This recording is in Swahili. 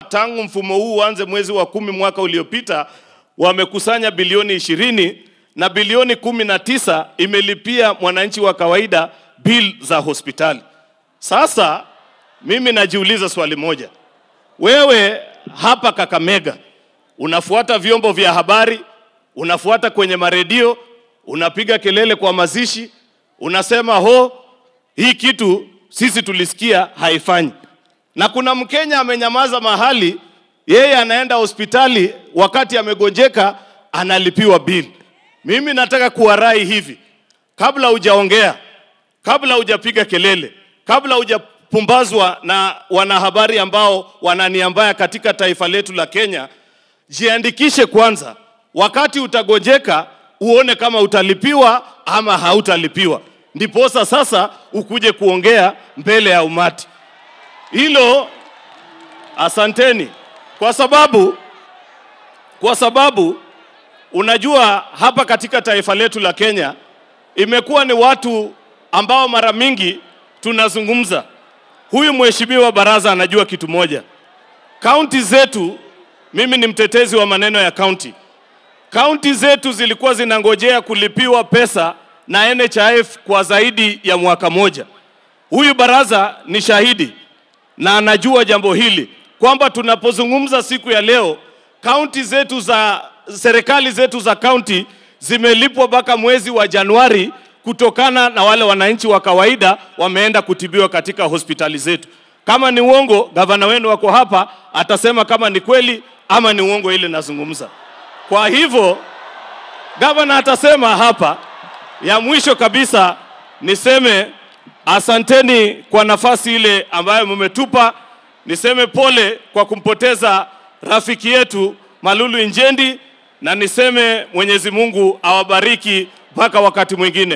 Tangu mfumo huu uanze mwezi wa 10 mwaka uliopita, wamekusanya bilioni 20 na bilioni 19 imelipia mwananchi wa kawaida bill za hospitali. Sasa mimi najiuliza swali moja. Wewe hapa Kakamega unafuata vyombo vya habari, unafuata kwenye maredio, unapiga kelele kwa mazishi, unasema ho, hii kitu sisi tulisikia haifanyi. Na kuna Mkenya amenyamaza mahali, yeye anaenda hospitali wakati amegonjeka analipiwa bill. Mimi nataka kuwarai hivi, kabla hujaongea, kabla hujapiga kelele, kabla hujapumbazwa na wanahabari ambao wananiambaya katika taifa letu la Kenya, jiandikishe kwanza. Wakati utagonjeka uone kama utalipiwa ama hautalipiwa, ndiposa sasa ukuje kuongea mbele ya umati. Hilo asanteni, kwa sababu unajua hapa katika taifa letu la Kenya imekuwa ni watu ambao mara mingi tunazungumza. Huyu mheshimiwa Baraza anajua kitu moja. Kaunti zetu, mimi ni mtetezi wa maneno ya kaunti. Kaunti zetu zilikuwa zinangojea kulipiwa pesa na NHIF kwa zaidi ya mwaka moja. Huyu Baraza ni shahidi na anajua jambo hili kwamba tunapozungumza siku ya leo, kaunti zetu za serikali zetu za kaunti zimelipwa mpaka mwezi wa Januari kutokana na wale wananchi wa kawaida wameenda kutibiwa katika hospitali zetu. Kama ni uongo, gavana wenu wako hapa atasema kama ni kweli ama ni uongo ile nazungumza. Kwa hivyo gavana atasema hapa. Ya mwisho kabisa niseme asanteni kwa nafasi ile ambayo mmetupa. Niseme pole kwa kumpoteza rafiki yetu Malulu Injendi, na niseme Mwenyezi Mungu awabariki mpaka wakati mwingine.